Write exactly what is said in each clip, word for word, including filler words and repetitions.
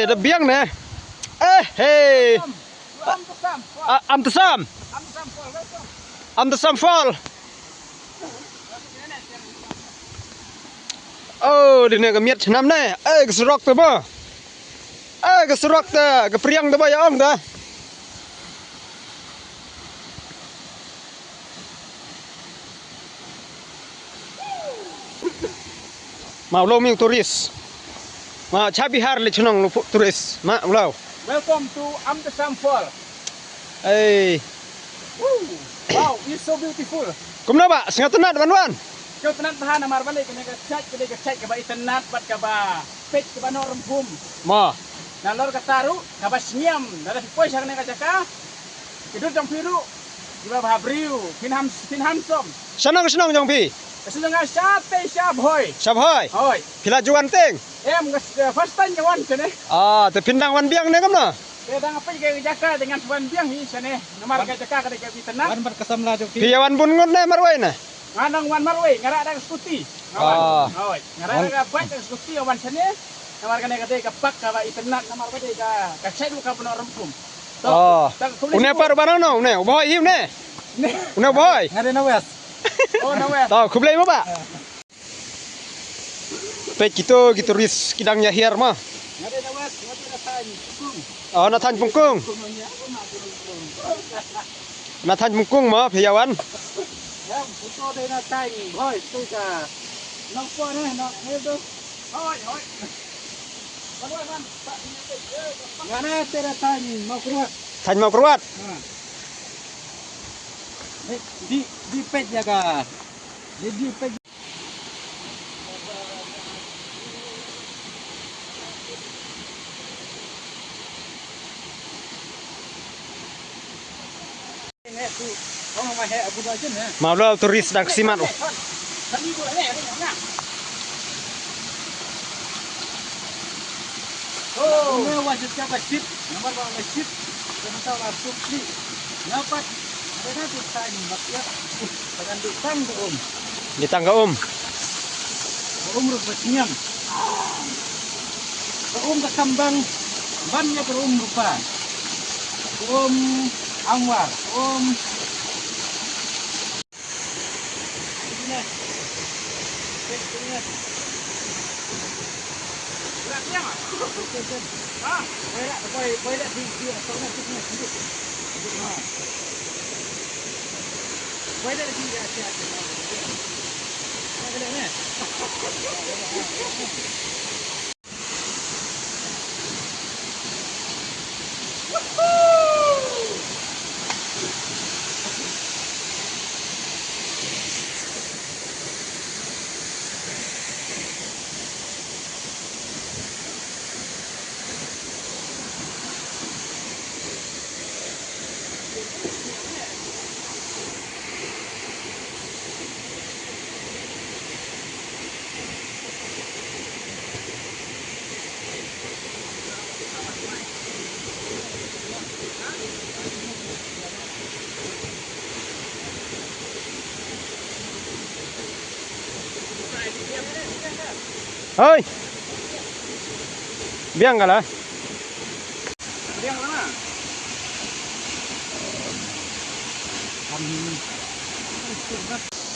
Da biang ne. Eh, hey. Am Tasam. Ah, Am Tasam. Am Tasam Fall. Am Tasam Fall. Oh, dine ka miet shnam ne. Eh, ka surok te ba. Eh, ka surok te, ka priang te ba ïa ong te. Ma u long mi u tourist. Ma cha Bihar le chnong lu tourist. Ma u long. Welcome to Amdasam Fall. Hey. Woo. Wow, it's so beautiful. Kumno ba, sngewtynnat ban wan? Sngewtynnat bha namar balei kane ka jait, kane ka jait kaba itynnat bad kaba peit kaba noh rymphum. Ma. Nalor kata ruh kaba shngiam, lada phi poi sha kane ka jaka. Ki dur jong phi ruh kiba bha briew, phin ham, phin ham som. Sha nong shnong jong phi? Ka shnong jong nga shatei sha Bhoi. Sha Bhoi? Hoi. Phi la ju wan teng? Em, nga s-, eh, first time nga wan shane. Ah, te phin dang wan biang ne kumno? Te dang peit ka jaka te ngan wan biang hi shane. Namar ka jaka ka dei kaba itynnat. Wan bad ka samla jong phi. Phi ïa wan bun ngut ne marwei ne? Nga nang wan marwei, nga rah da ka scooty. Nga wan. Ah. Hoi. Nga rah da ka bike da ka scooty nga wan shane. Namar kane ka dei ka park kaba itynnat, namar ka dei ka, ka jait ruh kaba noh rymphum. To, oh. Une pat u ba nang no, une, u Bhoi hi une. Ne. Une u Bhoi. Nga dei na West. Oh, na West. To, khublei mo ba. Ah. Peit kito, kito tourist ki dang ïa hiar ma. Nga dei na West, nga dei na Thaiñ Pungkung. Oh, na Thaiñ Pungkung. Pungkung, ya, na Thaiñ Pungkung. Na Thaiñ Pungkung ma phi ïa wan? Ya, photo dei na Thaiñ Bhoi, tu ka. Nong po ne, nong ne tu. Hoi, hoi. Nga na te na Thaiñ Mawkyrwat. Thaiñ Mawkyrwat. Ha. Di, di peit ïa ka. Di, di peit. Ma u la tourist dang simat u. Di tang ka um. Ka um ruh ka sniam. Ka um ka kambang ban ïa ka um rupa. Ka um angwar, ka um. Hoi. Biang ka la.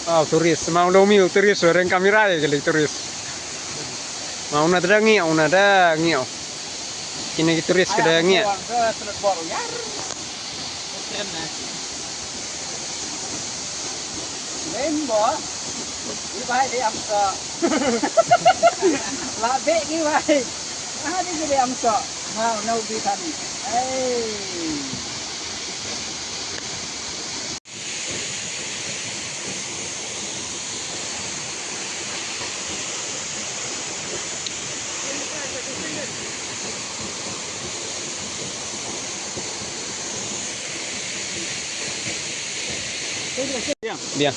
Ah, tourist, ma u dang mih u tourist, u reng kamera ïa ki tourist. Ma u na da ngi, u na da ngi. Kine ki tourist ki da ngi. Len bo. Ngi bai dei am soh. La beh ngi bai. Ah, dei dei am soh. Wow, no bi tani. Hey. Biang.